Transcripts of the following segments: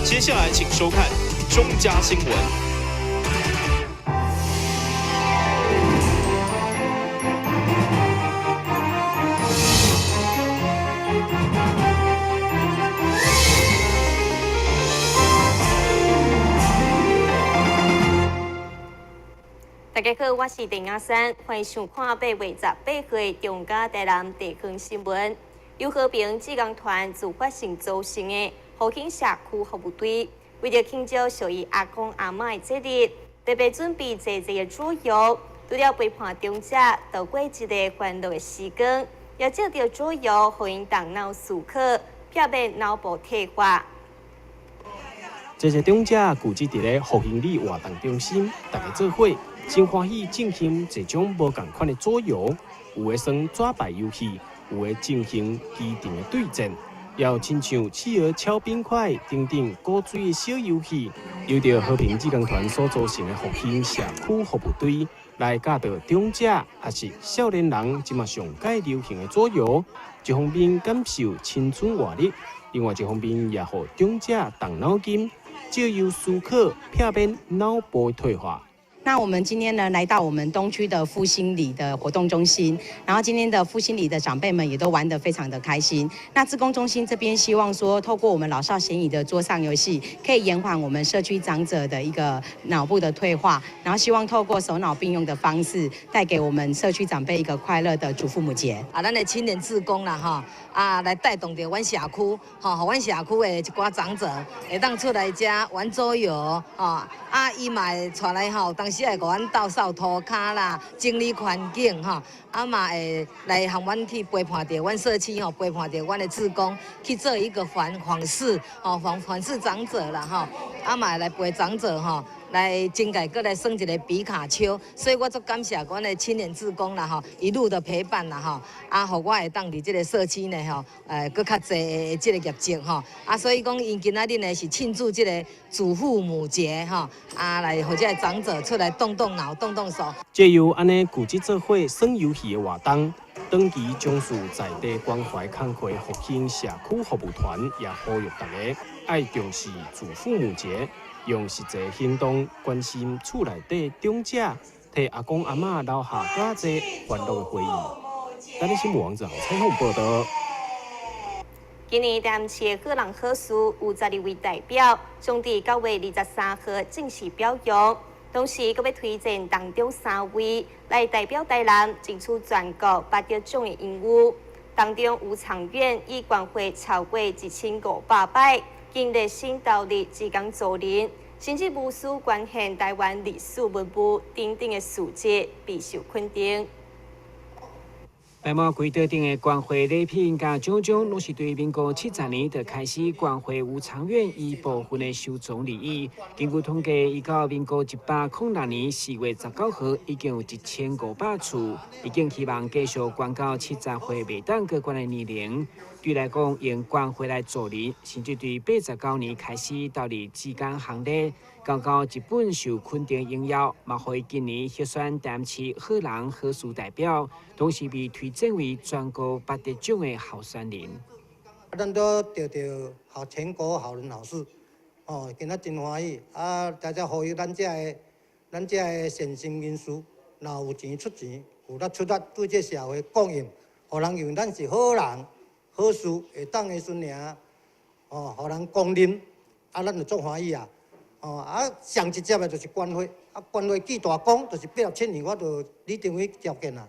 接下來請收看中嘉新聞。大家好，我是鄭雅珊，歡迎收看8月18號的中嘉台南地方新聞。由和平志工團自發性組成的復興社區服務隊，為著慶祝屬於阿公阿嬤的節日，特別準備濟濟的桌遊，除了陪伴長者度過一個歡樂的時光，也藉著桌遊，予𪜶動腦思考，避免腦部退化。這些長者聚集佇咧復興里活動中心，大家做伙真歡喜進行這種無仝款的桌遊，有的耍紙牌遊戲，有的進行機場的對戰，也有親像企鵝敲冰塊等等古錐的小遊戲。由著和平志工團所組成的復興社區服務隊，來教導長者抑是少年人這馬上蓋流行的桌遊，一方面感受青春活力，另外一方面也予長者動腦筋，藉由思考，避免腦部退化。那我們今天呢，來到我們東區的復興里的活動中心，然後今天的復興里的長輩們也都玩得非常的開心。那志工中心這邊希望說，透過我們老少咸宜的桌上遊戲，可以延緩我們社區長者的一個腦部的退化，然後希望透過手腦並用的方式，帶給我們社區長輩一個快樂的祖父母節。啊，咱的青年志工啦，吼，啊，來帶動著阮社區，吼，予阮社區的一寡長者會當出來遮玩桌遊，吼，啊，伊嘛會帶來吼，當時會共阮鬥掃塗跤啦，整理環境吼，啊嘛會來予阮去陪伴著阮社區吼，陪伴著阮的志工去做一個訪視，吼，訪視長者啦吼，啊嘛會來陪長者吼，來整屆閣來耍一個皮卡丘，所以我足感謝阮的青年志工啦吼，一路的陪伴啦吼，啊，予我會當佇這個社區呢吼，閣較濟的這個業績吼，啊，所以講𪜶今仔日呢是慶祝這個祖父母節吼，啊，來予這個長者出來動動腦、動動手。藉由按呢聚集做伙耍遊戲的活動，長期從事在地關懷工課復興社區服務團也呼籲大家愛重視祖父母節，用實際行動關心厝內底長者，替阿公阿嬤留下較濟歡樂的回憶。台北新聞網站採訪報導。今年台南市的好人好事有12位代表，將佇9月23號正式表揚，同時閣欲推薦當中3位來代表台南爭取全國八得獎的榮譽。當中吳長遠已關懷超過1500擺，經熱心投入志工助人，甚至無私捐獻台灣歷史文物等等的事蹟，備受肯定。百滿櫃桌頂的關懷禮品佮獎章，攏是對民國70年就開始關懷吳長遠伊部分的收藏利益。根據統計，伊到民國106年4月19號，已經有1500處，已經希望繼續捐到70歲袂當閣捐的年齡。對來講，用關懷來助人，甚至對89年開始投入志工行列，剛剛一本受肯定榮耀，嘛予伊今年獲選台南市好人好事代表，同時被推薦為全國八得獎的候選人。咱都得著好全國好人好事，哦，今仔真歡喜啊！大家呼籲咱遮的善心人士，若有錢出錢，有力出力，對這社會貢獻，予人認為咱是好人。好事會當的時陣爾，哦，予人公認，啊，咱就足歡喜啊！哦，啊，上直接的就是關懷，啊，關懷記大功，就是87年，我就李登輝召見啊。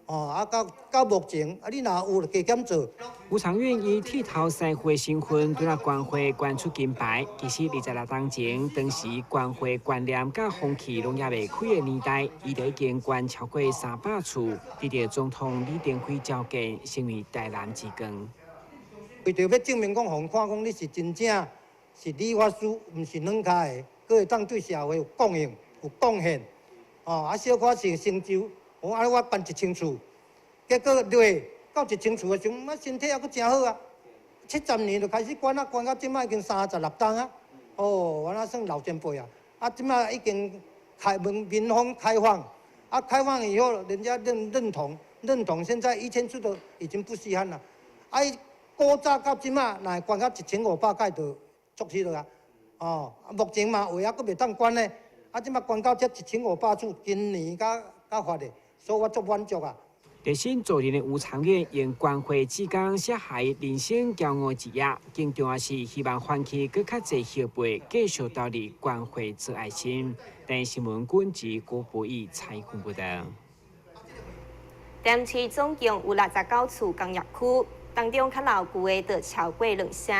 哦，啊，到目前，啊，你若有加減做。吳長遠以剃頭師傅的身份，對來關懷捐出金牌。其實26冬前，當時關懷觀念佮風氣攏猶未開的年代，伊就已經捐超過300處，得著總統李登輝召見，成為台南之光。為著欲證明講，予人看講你是真正是理髮師，毋是軟跤的，閣會當對社會有貢獻、有貢獻。哦，啊，小可是成就。我按呢我辦1000處，結果落到1000處的時陣，我身體猶閣誠好啊！70年就開始捐啊，捐到這擺已經36冬啊！哦，我那算老前輩啊！啊，這擺已經開門民風開放，啊，開放以後，人家認同，認同現在1000處都已經不稀罕啦。啊，古早到這擺，若會捐到1500擺就足起落啊！哦，目前嘛有犹阁袂当关咧，啊，这马关到这1500处，今年才才发的，所以我足满足啊。热心助人的吴长远用关怀志工写下人生骄傲一页，更重要是希望唤起阁较济后辈继续投入关怀做爱心。台视新闻军及郭博义采访报道。台南市总共有69处工业区，当中较老旧的就超过两成，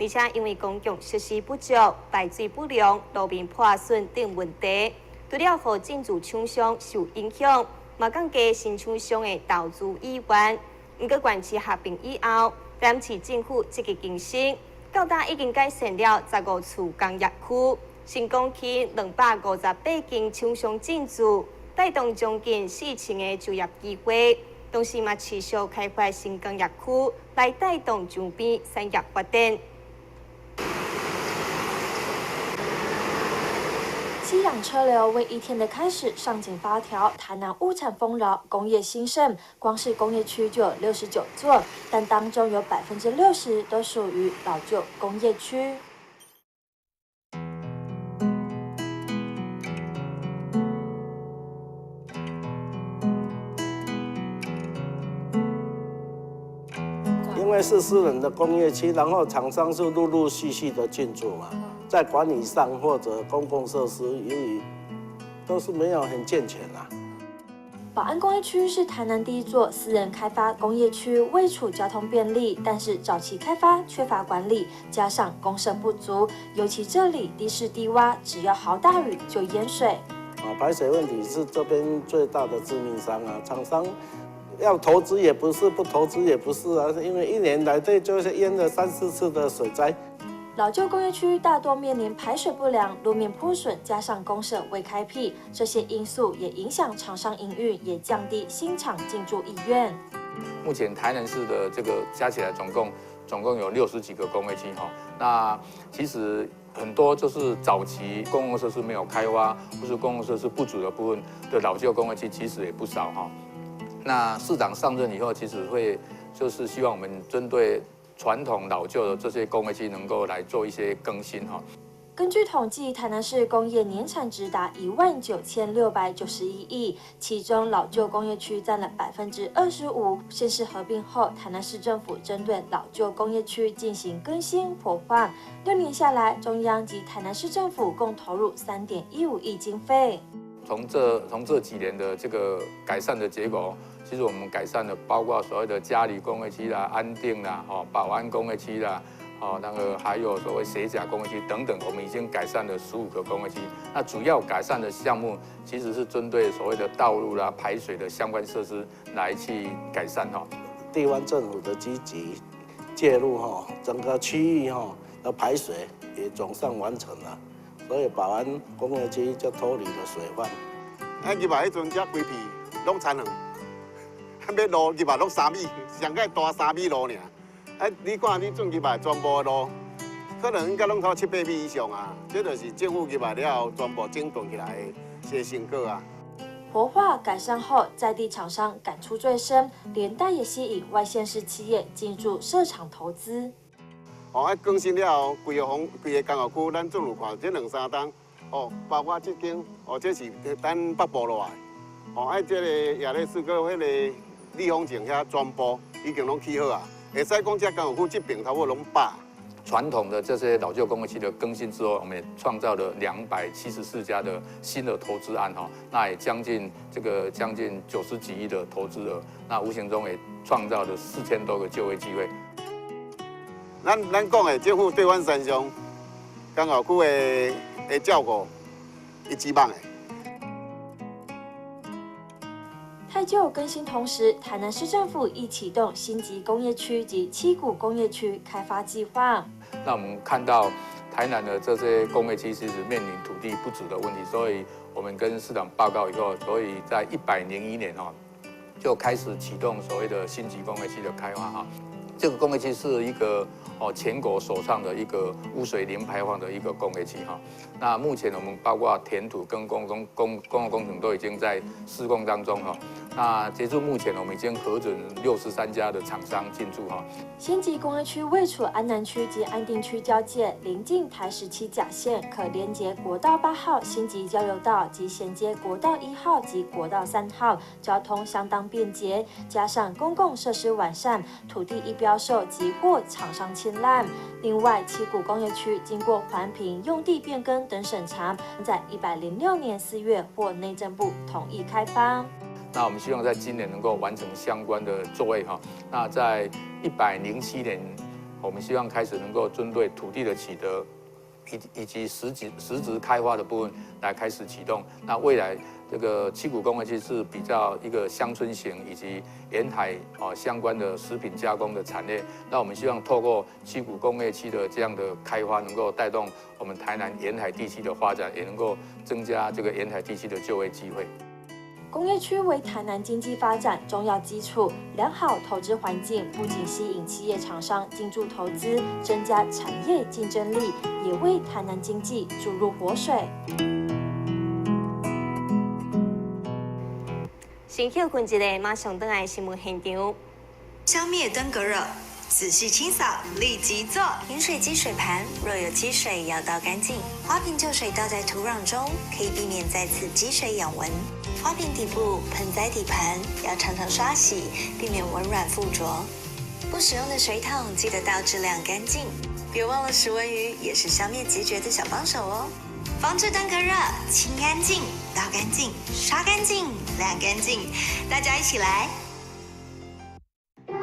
而且因为公共设施不足、排水不良、路面破损等问题，除了予进驻厂商受影响，嘛降低新厂商的投资意愿。毋过县市合并以后，台南市政府积极更新，到今已经改善了15处工业区，成功吸引258间厂商进驻，带动将近4000个就业机会。同时嘛，持续开发新工业区，来带动周边产业发展。熙攘车流为一天的开始上紧发条。台南物产丰饶，工业兴盛，光是工业区就有69座，但当中有60%都属于老旧工业区。因为是私人的工业区，然后厂商是陆陆续续的进驻嘛，在管理上或者公共设施，由于都是没有很健全啊。保安工业区是台南第一座私人开发工业区，位处交通便利，但是早期开发缺乏管理，加上公设不足，尤其这里地势低洼，只要豪大雨就淹水。排水问题是这边最大的致命伤啊，厂商要投资也不是，不投资也不是啊，因为一年来这就是淹了3、4次的水灾。老旧工业区大多面临排水不良、路面破损，加上公设未开辟，这些因素也影响厂商营运，也降低新厂进驻意愿。目前台南市的这个加起来总共有60几个工业区哈，那其实很多就是早期公共设施没有开发，或是公共设施不足的部分的老旧工业区，其实也不少哈。那市长上任以后，其实会就是希望我们针对传统老旧的这些工业区能够来做一些更新哈。根据统计，台南市工业年产值达19691亿，其中老旧工业区占了25%。县市合并后，台南市政府针对老旧工业区进行更新活化，6年下来，中央及台南市政府共投入3.15亿经费。从这几年的这个改善的结果，其实我们改善了，包括所谓的嘉里工业区啦、安定啦、保安工业区啦，那个还有所谓水甲工业区等等，我们已经改善了15个工业区。那主要改善的项目其实是针对所谓的道路啦、排水的相关设施来去改善哈。地方政府的积极介入哈，整个区域哈的排水也总算完成了。所以保安工业区就脱离了水患。啊，入来彼阵，遮规片拢田园，啊，欲路入来拢3米，上盖大3米路尔。啊，你看你进入来全部的路，可能应该拢超7、8米以上啊。这就是政府入来了后，全部整顿起来的一个成果啊。活化改善后，在地厂商感触最深，连带也吸引外县市企业进驻设厂投资。更新了后，规个风，规个工业区，咱总有看这2、3栋，包括这间，这是咱北部落来，这个亚力士阁迄个立丰井遐全部已经拢起好啊，会使讲这工业区这边差不多拢饱。传统的这些老旧工业区的更新之后，我们也创造了274家的新的投资案哈，那也将近90几亿的投资额，那无形中也创造了4000多个就业机会。咱讲的政府对阮山上工业区的照顾，伊指望的。汰旧更新同时，台南市政府亦启动新集工业区及七股工业区开发计划。那我们看到台南的这些工业区其实面临土地不足的问题，所以我们跟市长报告以后，所以在101年哦，就开始启动所谓的新集工业区的开发哈。这个工业区是一个全国首创的一个污水零排放的一个工业区哈。那目前我们包括填土跟公共工程都已经在施工当中哈。那截至目前，我们已经核准63家的厂商进驻哈。新集工业区位处安南区及安定区交界，邻近台17甲线，可连接国道8号新集交流道及衔接国道1号及国道3号，交通相当便捷。加上公共设施完善，土地一标售即获厂商青睐。另外，七股工业区经过环评、用地变更等审查，在106年4月获内政部同意开发。那我们希望在今年能够完成相关的作业哈。那在107年，我们希望开始能够针对土地的取得，以及实质开发的部分来开始启动。那未来这个七股工业区是比较一个乡村型以及沿海啊相关的食品加工的产业。那我们希望透过七股工业区的这样的开发，能够带动我们台南沿海地区的发展，也能够增加这个沿海地区的就业机会。工业区为台南经济发展重要基础，良好投资环境不仅吸引企业厂商进驻投资，增加产业竞争力，也为台南经济注入活水。先歇睏一下，马上转来新闻现场。消灭登革热，仔细清扫，立即做。饮水机水盘若有积水，要倒干净。花瓶旧水倒在土壤中，可以避免再次积水养蚊。花瓶底部、盆栽底盘要常常刷洗，避免蚊卵附着。不使用的水桶记得倒置晾干净。别忘了食蚊鱼也是消灭孑孓的小帮手哦。防治登革热，清干净，倒干净，刷干净，晾干净，大家一起来。打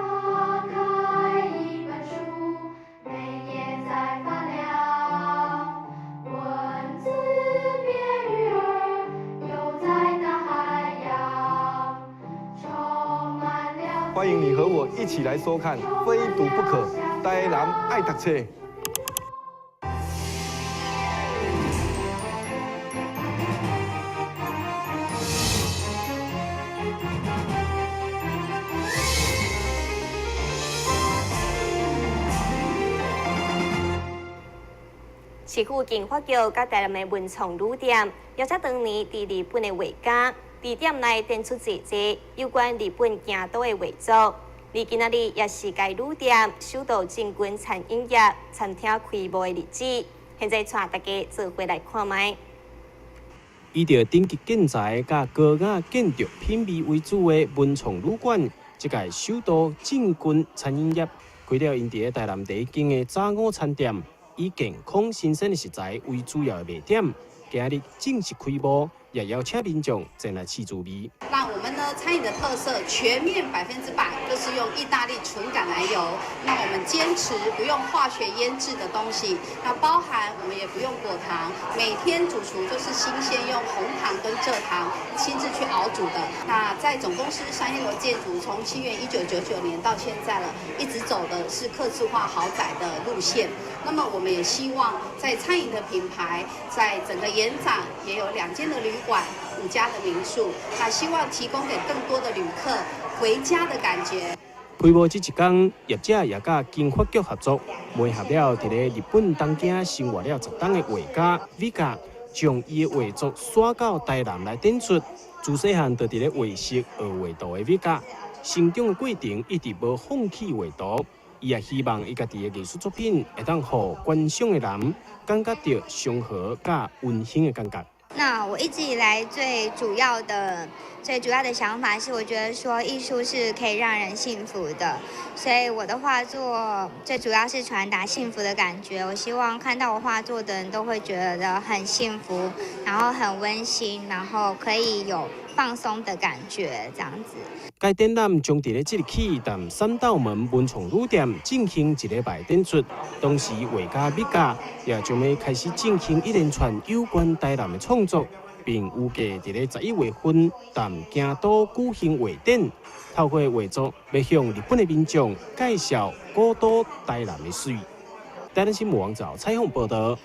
开一本书，每页在发亮，文字变鱼儿，游在大海洋，充满了。欢迎你和我一起来收看《非读不可》，台南爱读册。市府经发局佮台南的文创旅店，邀请当年佇日本的画家，佇店內展出濟濟有關日本京都的畫作。而今仔日也是該旅店首度進軍餐飲業餐廳開幕的日子，現在帶大家做伙來看覓。以著頂級建材佮高雅建築品味為主的文創旅館，這屆首度進軍餐飲業，開了𪜶佇咧台南第一間的早午餐店。以健康新鮮的食材為主要的賣點，今日正式開幕，也邀請民眾前來試滋味。那我們呢，餐飲的特色全面100%都是用意大利純橄欖油。那我們堅持不用化學醃製的東西，那包含我們也不用果糖，每天主廚都是新鮮用紅糖跟蔗糖親自去熬煮的。那在總公司商業樓建築，從西元1999年到現在了，一直走的是客製化豪宅的路線。那麼我們也希望在餐飲的品牌，在整個延展也有2間的旅館、5家的民宿，那希望提供給更多的旅客回家的感覺。開幕這一天，業者也佮經發局合作，媒合了佇咧日本東京生活了10冬的畫家 Vika，將伊的畫作徙到台南來展出。自細漢就佇咧畫室學畫圖的 Vika，成長的過程一直無放棄畫圖。伊也希望伊家己的藝術作品會當予觀賞的人感覺著祥和佮溫馨的感覺。那我一直以來最主要的想法是，我覺得說藝術是可以讓人幸福的，所以我的畫作最主要是傳達幸福的感覺。我希望看到我畫作的人都會覺得很幸福，然後很溫馨，然後可以有放鬆的感覺，這樣子。該展覽將佇咧即日起，佇三道門文創旅店進行一禮拜展出。同時，畫家米嘉也將欲開始進行一連串有關台南的創作，並預計佇咧11月份佇京都舉行畫展，透過畫作欲向日本的民眾介紹古都台南的媠。台南新聞網站採訪報導。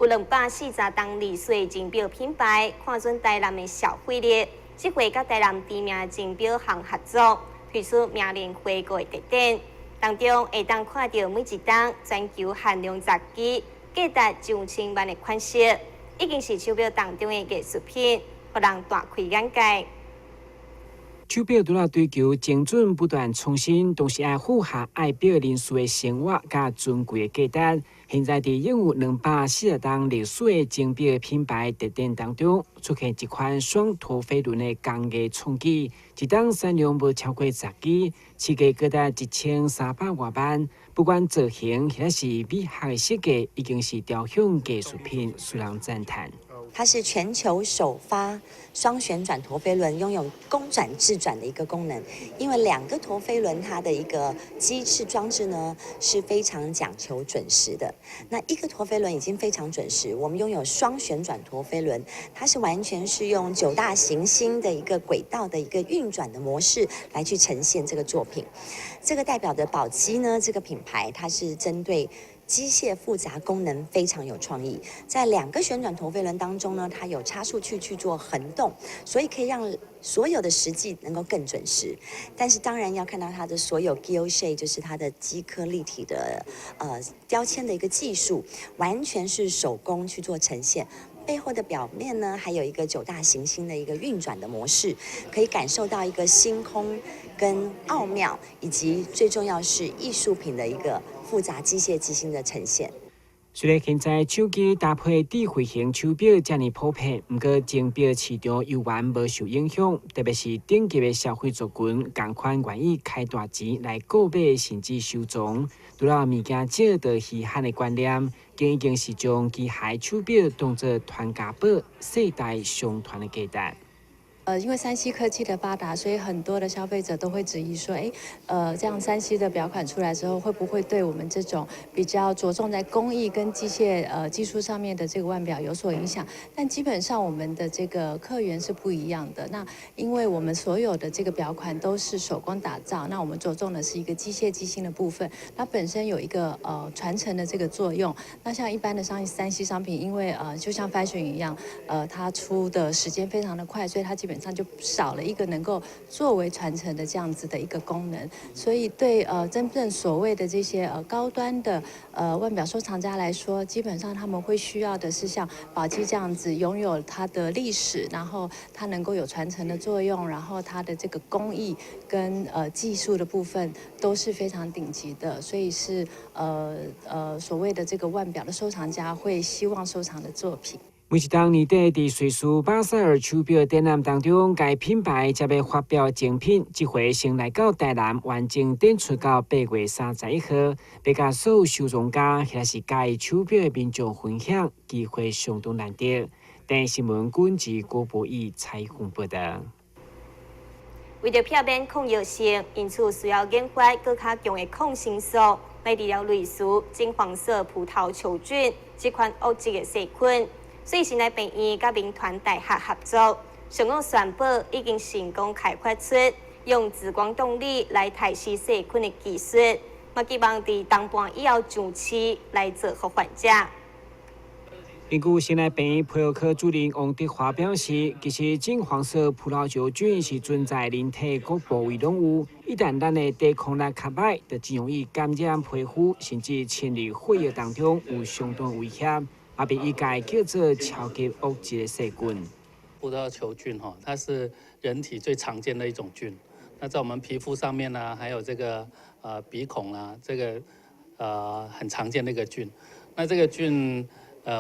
有240冬歷史的鐘錶品牌，看準台南的消費力，這回佮台南知名鐘錶行合作，推出名人回顧的特展，當中會當看著每一冬全球限量10支，價值上千萬的款式，已經是手錶當中的藝術品，予人大開眼界。手錶除了追求精準、不斷創新，同時愛符合愛錶人士的生活佮尊貴的價值。現在佇擁有240冬歷史的鐘錶品牌特典當中，出現一款雙陀飛輪的工藝創舉，一冬產量無超過10支，市價高達1300外萬。不管造型或者是美學的設計，已經是雕像藝術品，使人讚嘆。它是全球首發雙旋轉陀飛輪，擁有公轉自轉的一個功能。因為兩個陀飛輪，它的一個機制裝置呢是非常講求準時的。那一個陀飛輪已經非常準時，我們擁有雙旋轉陀飛輪，它是完全是用九大行星的一個軌道的一個運轉的模式來去呈現這個作品。這個代表的寶璣呢，這個品牌它是針對機械複雜功能非常有創意，在兩個旋轉陀飛輪當中呢，它有差速器去做恆動，所以可以讓所有的時計能夠更準時。但是當然要看到它的所有 guilloché，就是它的機刻立體的雕嵌的一個技術，完全是手工去做呈現。背後的表面呢，還有一個九大行星的一個運轉的模式，可以感受到一個星空跟奧妙，以及最重要是藝術品的一個複雜機械機芯的呈現。雖然現在手機搭配智慧型手錶遮爾普遍，毋過鐘錶市場猶原無受影響，特別是頂級的消費族群，仝款願意開大錢來購買甚至收藏。除了物件少就稀罕的觀念，已經是將機械手錶當作傳家寶、世代相傳的價值。因為3C 科技的發達，所以很多的消費者都會質疑說，誒，這樣3C 的錶款出來之後，會不會對我們這種比較着重在工藝跟機械技術上面的這個腕錶有所影響？但基本上我們的這個客源是不一樣的。那因為我們所有的這個錶款都是手工打造，那我們着重的是一個機械機芯的部分，它本身有一個傳承的這個作用。那像一般的商3C 商品，因為就像 fashion 一樣，它出的時間非常的快，所以它基本上就少了一個能夠作為傳承的這樣子的一個功能，所以對真正所謂的這些高端的腕錶收藏家來說，基本上他們會需要的是像寶璣這樣子擁有它的歷史，然後它能夠有傳承的作用，然後它的這個工藝跟技術的部分都是非常頂級的，所以是所謂的這個腕錶的收藏家會希望收藏的作品。每一冬年底，佇瑞士巴塞爾手錶展覽當中，該品牌才欲發表精品，這回先來到台南完整展出到8月31號，欲佮所有收藏家或是佮意手錶的民眾分享，機會相當難得。電視新聞軍事郭博義採訪報道。為著避免抗藥性，因此需要研發閣較強的抗生素來治療類似金黃色葡萄球菌這款惡質的細菌。所以，現在病院佮銘傳大學合作，上午宣布已經成功開發出用紫光動力來殺死細菌的技術，嘛希望佇冬半以後上市來造福患者。根據現代病院皮膚科主任王德華表示，其實金黃色葡萄球菌是存在人體各部位攏有，一旦咱的抵抗力較䆀，就真容易感染皮膚，甚至侵入血液當中，有相當危險。也被醫界叫做超級惡質的細菌。葡萄球菌哈，它是人體最常見的一種菌。那在我們皮膚上面呢，還有這個鼻孔啊，這個很常見的一個菌。那這個菌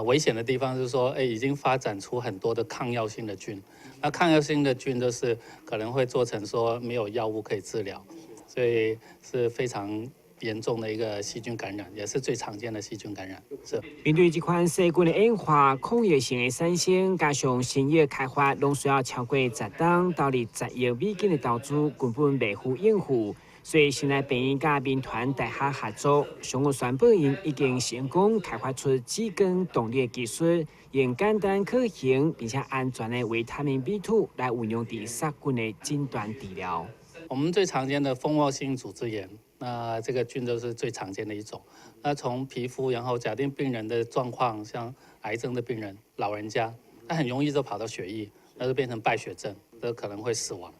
危險的地方是說，已經發展出很多的抗藥性的菌。那抗藥性的菌就是可能會做成說沒有藥物可以治療，所以是非常嚴重的一個細菌感染，也是最常見的細菌感染。是。面對這款細菌的演化、抗藥性的產生，加上新藥開發，攏需要超過10冬到10億美金的投資，根本袂敷應付。所以，現在病院佮銘傳大學合作，上午宣布𪜶已經成功開發出紫光動力的技術，用簡單可行並且安全的維他命 B2 來運用佇殺菌的診斷治療。我們最常見的蜂窩性組織炎。那這個菌就是最常見的一種。那從皮膚，然後假定病人的狀況，像癌症的病人、老人家，他很容易就跑到血液，那就變成敗血症，都可能會死亡。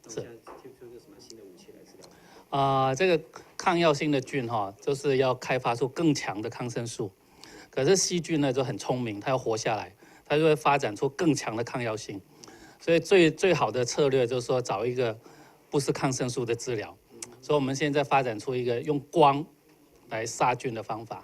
是。這個抗藥性的菌哈，就是要開發出更強的抗生素。可是細菌呢就很聰明，它要活下來，它就會發展出更強的抗藥性。所以最最好的策略就是說找一個不是抗生素的治療。所以我們現在發展出一個用光來殺菌的方法。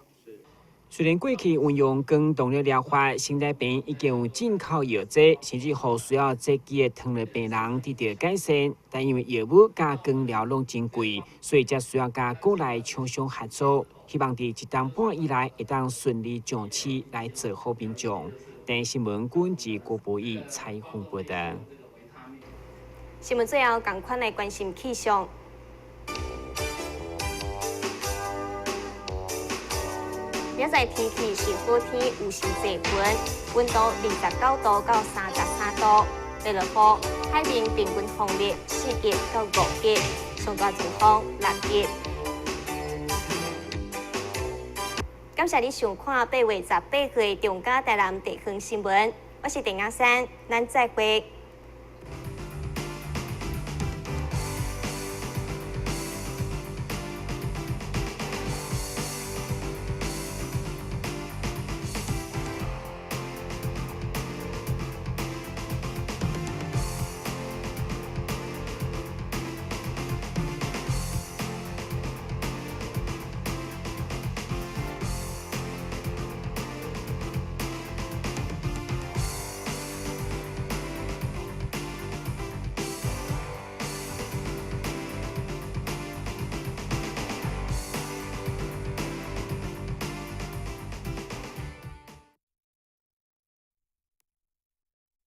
雖然過去運用光動力療法，現代病已經有進口藥劑，甚至予需要這支的糖尿病人得著改善，但因為藥物佮光療攏真貴，所以才需要佮國內廠商合作，希望佇一冬半以內會當順利上市來造福民眾。電視新聞郭志郭博義採訪報道。新聞最後，仝款來關心氣象。明仔天氣是好天，有時濟雲，溫度29度到33度。欲落雨，海面平均風力4級到5級，上大陣風6級。感謝你收看8月18號的中嘉台南地方新聞，我是鄭雅珊，咱再會。